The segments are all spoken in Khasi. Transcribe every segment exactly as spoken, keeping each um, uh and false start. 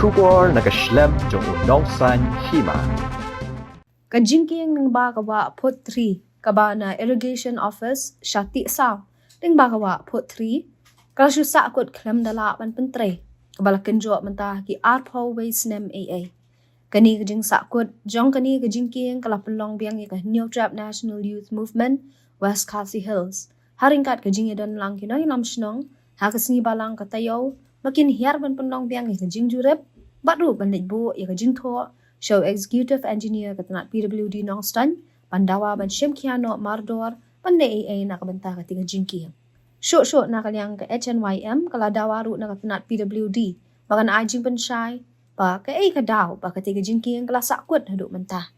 Khubor na ka shlem jong u nongsan hima. Ka jingkieng lyngba ka wah Phot three kaba na Irrigation Office sha Tiehsaw lyngba ka wah Phot three ka la shu sahkut khlem da lah ban pyntrei, kaba la kynjoh mynta ki arphew wei snem ei ei. Kane ka jingsahkut jong kane ka jingkieng ka la pynlong biang ïa ka Hynñiewtrep National Youth Movement West Khasi Hills ha ryngkat ka jingïadon lang ki nongïalam shnong ha ka sngi Balang ka taïew, ba kin hiar ban pynlong biang ïa ka jingjurip bad ruh ban leit buh ïa ka jingthoh sha u Executive Engineer ka tnat P W D Nongstoiñ ban dawa ban shim khia noh mardor ban leh ei ei na ka bynta kata ka jingkieng. Shuh shuh na ka liang ka H N Y M ka la dawa ruh na ka tnat P W D ba kan ai jingpynshai ba kaei ka daw ba kata ka jingkieng ka la sahkut haduh mynta.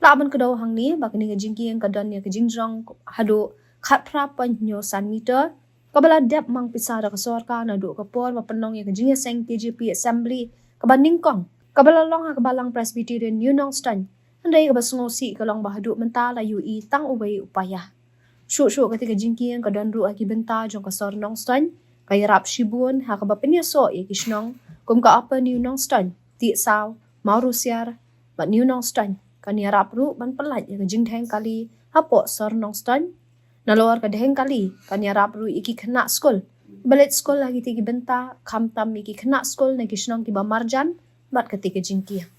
Lah ban kdew hangne ba kane ka jingkieng ka don ïa ka jingjrong haduh khatphra point hynñiew san meter, kaba la dep mang pisa da ka sorkar naduh ka por ba pynlong ïa ka jingïaseng K J P Assembly kaba nyngkong, kaba la long ha ka Balang Presbyterian New Nongstoiñ. Hynrei kaba sngewsih ka long ba haduh mynta la ïohi tang uwei u paia. Shuh shuh kata ka jingkieng ka don ruh ha ki bynta jong ka sor Nongstoiñ, ka ïarap shibun ha kaba pynïasoh ïa ki shnong kum ka Upper New Nongstoiñ, Tiehsaw, Mawrusiar bad New Nongstoiñ. Kan ïarap ruh ban pyllait ïa ka jingdheng kali hapoh sor Nongstoiñ. Nalor ka dheng kali kan ïarap ruh ïa ki khynnah skul ba leit skul ha kitei ki bynta, khamtam ïa ki khynnah skul na ki shnong kiba marjan bad katei ka jingkieng.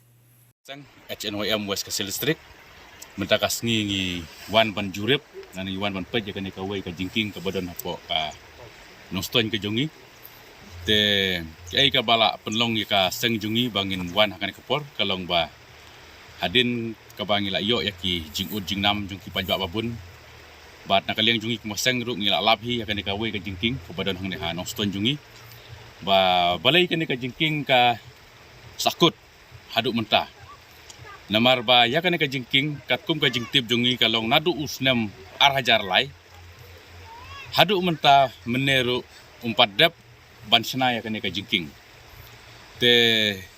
Seng H N Y M West Khasi Hills District. Mynta ka sngi ngi wan ban jurip, ngi wan ban peit ïa kane kawei ka jingkieng kaba don hapoh ka Nongstoiñ ka jong ngi. Te kaei kaba la pynlong ïa ka seng jong ngi ba ngin wan ha kane ka por ka long ba hadien kaba ngi la ïoh ïa ki jingud jingnam jong ki paidbah babun, bad na ka liang jong ngi kum ka seng ruh ngi la lap hi ïa kane kawei ka jingkieng kaba don hangne ha Nongstoiñ jong ngi. Ba balei kane ka jingkieng ka sahkut haduh mynta. Namar ba ïa kane ka jingkieng katkum ka jingtip jong ngi ka long naduh u snem ar hajar lai haduh mynta mynne ruh um pat dep ban shna ïa kane ka jingkieng. Te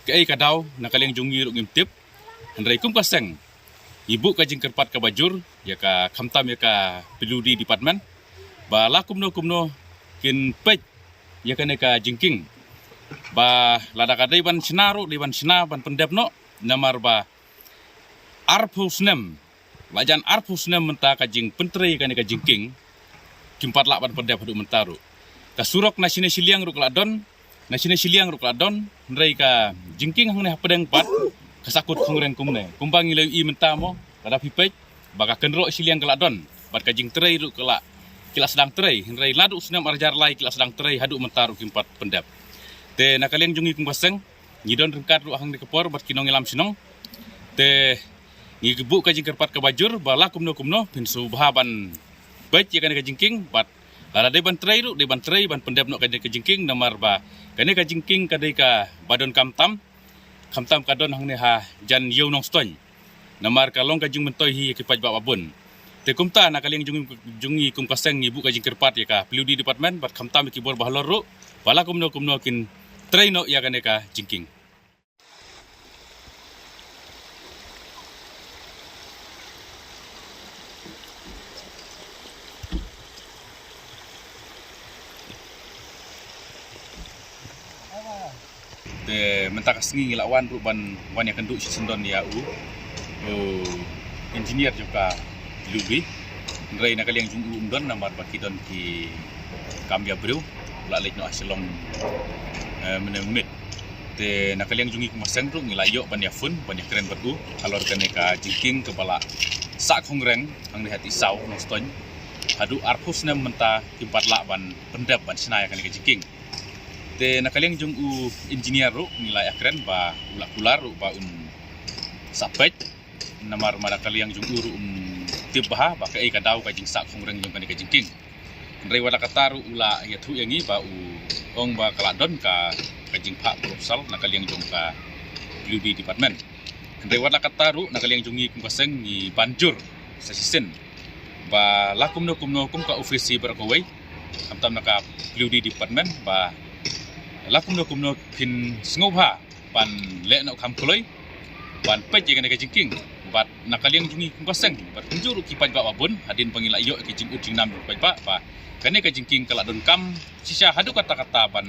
kaei ka daw na ka liang jong ngi ruh ngim tip. Hynrei kum ka seng ngi buh ka jingkyrpad kaba jur ïa ka, khamtam ïa ka P W D department ba la kumno kumno kin peit ïa kane ka jingkieng ba lada ka dei ban shna ruh dei ban shna ban pyndep noh, namar ba arphew snem, la jan arphew snem mynta ka jingpyntrei ïa kane ka jingkieng, kim pat lah ban pyndep haduh mynta ruh. Ka surok na shine shiliang ruh ka la don, na shine shiliang ruh ka la don, hynrei ka jingkieng hangne hapdeng pat ka sahkut khongreng kumne. Kumba ngi la ïohi mynta mo, lada phi peit ba ka kynroh shiliang ka la don bad ka jingtrei ruh ka la, ki la sdang trei, hynrei naduh u snem ar hajar lai ki la sdang trei haduh mynta ruh kim pat pyndep. Te na ka liang jong ngi kum ka seng ngi don ryngkat ruh hangne ka por bad ki nongïalam shnong. Te ngi buh ka jingkyrpad kaba jur ba la kumno kumno phin sngewbha ban peit ïa kane ka jingkieng bad lada dei ban trei ruh dei ban trei ban pyndep noh kane ka jingkieng, namar ba kane ka jingkieng ka dei kaba donkam tam, khamtam ka don hangne ha jan ïew Nongstoiñ. Namar ka long ka jingmyntoi hi ïa ki paidbah babun. Te kumta na ka liang jong ngi, jong ngi kum ka seng ngi buh ka jingkyrpad ïa ka P W D department bad khamtam ïa ki bor bahalor ruh ba la kumno kumno kin trei noh ïa kane ka jingkieng. Te mynta ka sngi ngi la wan ruh ban wan ïakynduh shisyndon ïa u, u engineer jong ka P W D. Hynrei na ka liang jong u um don namar ba ki don ki kam ïa briew, u la leit noh ha Shillong, eh, mynne miet. Te na ka liang jong ngi kum ka seng ruh ngi la ïoh ban ïa phone ban ïakren bad u halor kane ka jingkieng kaba la sah khongreng hangne ha Tiehsaw Nongstoiñ. Haduh arphew snem mynta kim pat lah ban pyndep ban shna ïa kane ka jingkieng. Te na ka liang jong u engineer ruh ngi la ïakren ba u la kular ruh ba un sa peit, namar ma na ka liang jong u ruh um tip bha ba kaei ka daw ka jingsah khongreng jong kane ka jingkieng. Hynrei wat la katta ruh u la ïathuh ïa ngi ba u ong ba ka la don ka, ka jingphah proposal na ka liang jong ka P W D department. Hynrei wat la katta ruh na ka liang jong ngi kum ka seng ngi ban jur sa shisien ba la kumno kumno kum ka office baroh kawei, khamtam na ka P W D department, ba la kumno kumno phin sngewbha ban leh noh kham kloi ban peit ïa kane ka jingkieng. Bad na ka liang jong ngi kum ka seng bad kumjuh ruh ki paidbah babun, hadien ba ngi la ïoh ïa ki jingud jingnam jong ki paidbah ba kane ka jingkieng ka la donkam shisha haduh katta katta ban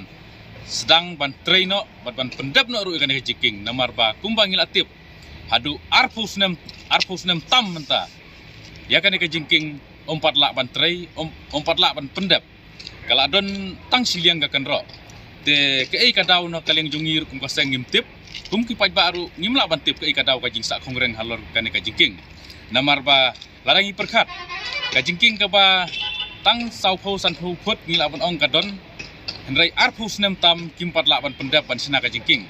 sdang ban trei noh bad ban pyndep noh ruh ïa kane ka jingkieng, namar ba kumba ngi la tip, haduh arphew snem, arphew snem tam mynta, ïa kane ka jingkieng ym pat lah ban trei, ym, ym pat lah ban pyndep. Ka la don tang shiliang ka kynroh. Te kaei ka daw na ka liang jong ngi ruh kum ka seng ngim tip, kum ki paidbah ruh ngim lah ban tip kaei ka daw ka jingsah khongreng halor kane ka jingkieng. Namar ba lada ngi pyrkhat, ka jingkieng kaba tang sawphew sanphew phut ngi lah ban ong ka don, hynrei arphew snem tam kim pat lah ban pyndep ban shna ka jingkieng.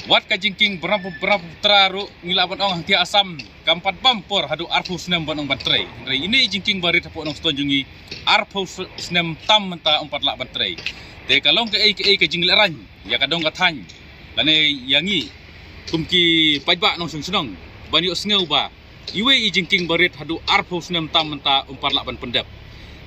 Wat ka jingkieng Brahmaputra ruh ngi lah ban ong hangtei Assam kam pat bam por haduh arphew snem ban ong ban trei. Hynrei ine i jingkieng ba rit hapoh Nongstoiñ jong ngi arphew snem tam mynta ym pat lah ban trei. Te ka long kaei kaei ka jinglehrain ïa ka dong ka thaiñ lane ïa ngi kum ki paidbah nongshong shnong ban ïohsngew ba iwei i jingkieng ba rit haduh arphew snem tam mynta ym pat lah ban pyndep.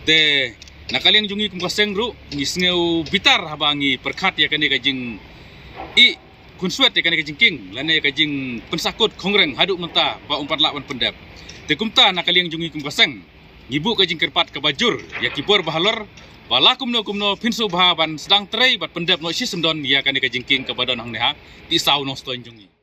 Te na ka liang jong ngi kum ka seng ruh ngi sngew bitar haba ngi pyrkhat ïa kane ka jingïoh khunswet ïa kane ka jingkieng lane ka jingpynsakut khongreng haduh mynta ba ym pat lah ban pyndep. Te kumta na ka liang jong ngi kum ka seng ngi buh ka jingkyrpad kaba jur ïa ki bor bahalor ba la kumno kumno phin sngewbha ban sdang trei bad pyndep noh shisyndon ïa kane ka jingkieng kaba don hangne ha Tisaw Nongstoiñ jong ngi.